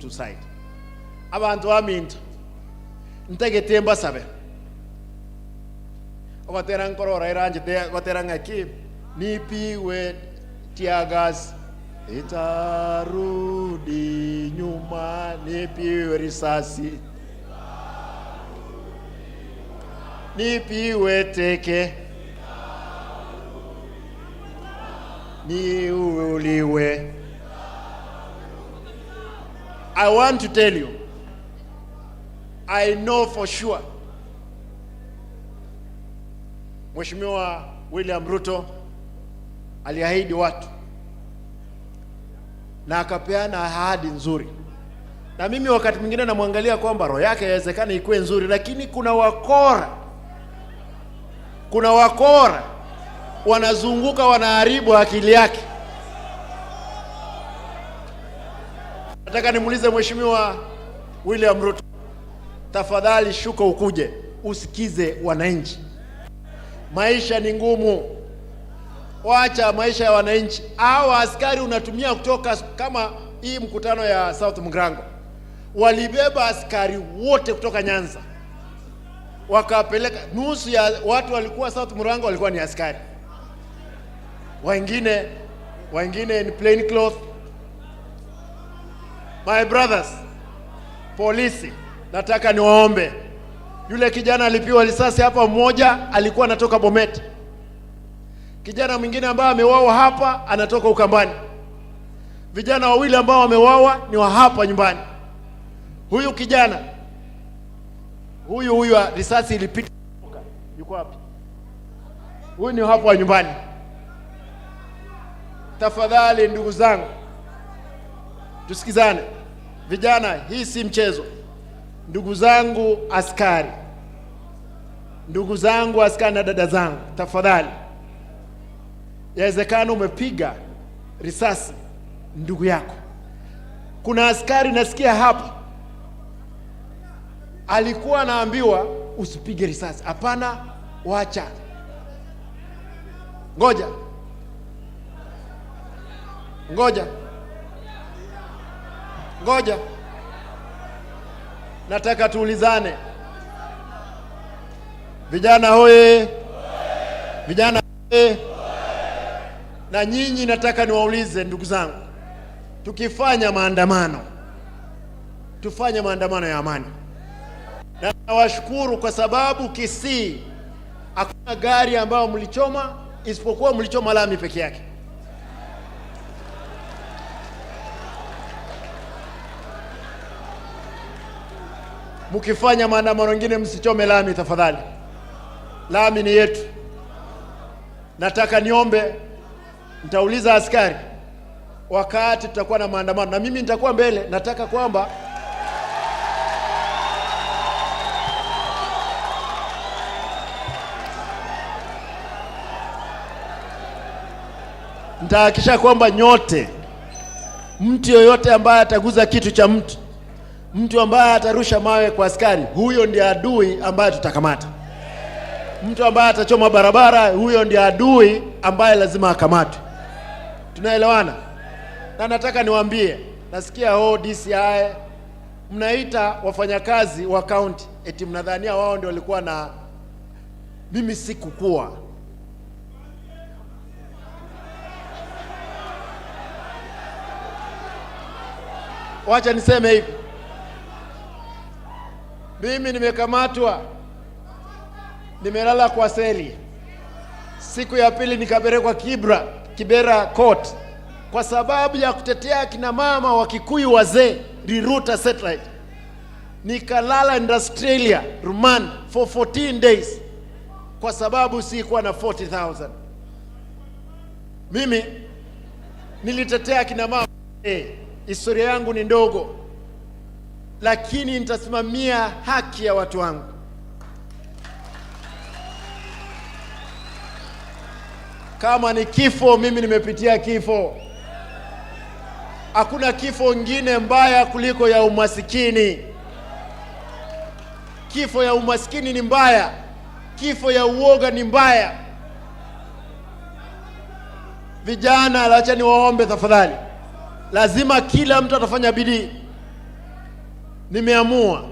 to side. Abantu baminto ntegete mbasabe ogotera nkorora eranjete gotera ng'aki nipiwe teargas itarudi nyuma nipiwe risasi nipiwe teke niuliwe. I want to tell you, I know for sure Mheshimiwa William Ruto aliahidi watu na akapeana ahadi nzuri, na mimi wakati mwingine namwangalia kwamba roho yake yawezekana ikuwe nzuri, lakini kuna wakora wanazunguka wanaharibu akili yake. Nataka nimuulize Mheshimiwa William Ruto, tafadhali shuka ukuje usikize wananchi. Maisha ni ngumu, wacha maisha ya wananchi. Hawa askari unatumia kutoka kama hii mkutano ya South Mgrango, walibeba askari wote kutoka Nyanza wakapeleka. Nusu ya watu walikuwa South Mgrango walikuwa ni askari, wengine in plain cloth. My brothers, polisi, nataka niwaombe. Yule kijana alipigwa risasi hapa, mmoja alikuwa anatoka Bomet, kijana mwingine ambaye ameuawa hapa anatoka Ukambani, vijana wawili ambao wameuawa ni wa hapa nyumbani. Huyu kijana huyu risasi ilipita, yuko wapi? Huyu ni hapa wa nyumbani. Tafadhali ndugu zangu, tusikizane. Vijana, hii si mchezo. Ndugu zangu askari, ndugu zangu askari na dada zangu, tafadhali, yawezekana umepiga risasi ndugu yako. Kuna askari nasikia hapa alikuwa anaambiwa usipige risasi. Hapana, wacha, ngoja ngoja ngoja, nataka tuulizane vijana hoye, vijana hoye. Na nyinyi nataka niwaulize ndugu zangu, tukifanya maandamano tufanye maandamano ya amani, na nawashukuru kwa sababu Kisii hakuna gari ambayo mlichoma isipokuwa mlichoma lami peke yake. Mkifanya maandamano mengine msichome lami tafadhali, lami ni yetu. Nataka niombe, nitauliza askari wakati tutakuwa na maandamano, na mimi nitakuwa mbele. Nataka kwamba nitahakikisha kwamba nyote, mtu yoyote ambaye ataguza kitu cha mtu, mtu ambaye atarusha mawe kwa askari, huyo ndiye adui ambaye tutakamata. Mtu ambaye atachoma barabara, huyo ndiye adui ambaye lazima akamatwe. Tunaelewana? Na nataka niwaambie, nasikia oh, DCI mnaita wafanyakazi wa kaunti eti mnadhania wao ndio walikuwa na mimi. Sikukuwa. Wacha niseme hivi, mimi nimekamatwa, nimelala kwa seli. Siku ya pili nikapelekwa Kibera court kwa sababu ya kutetea kina mama wa Kikuyu wazee, Riruta satellite. Nikalala in Australia remand for 14 days kwa sababu sikuwa na 40,000. Mimi nilitetea kina mama historia yangu ni ndogo, lakini nitasimamia haki ya watu wangu. Kama ni kifo, mimi nimepitia kifo. Hakuna kifo ingine mbaya kuliko ya umasikini. Kifo ya umasikini ni mbaya, kifo ya uoga ni mbaya. Vijana, acha niwaombe tafadhali, lazima kila mtu atafanya bidii. Nimeamua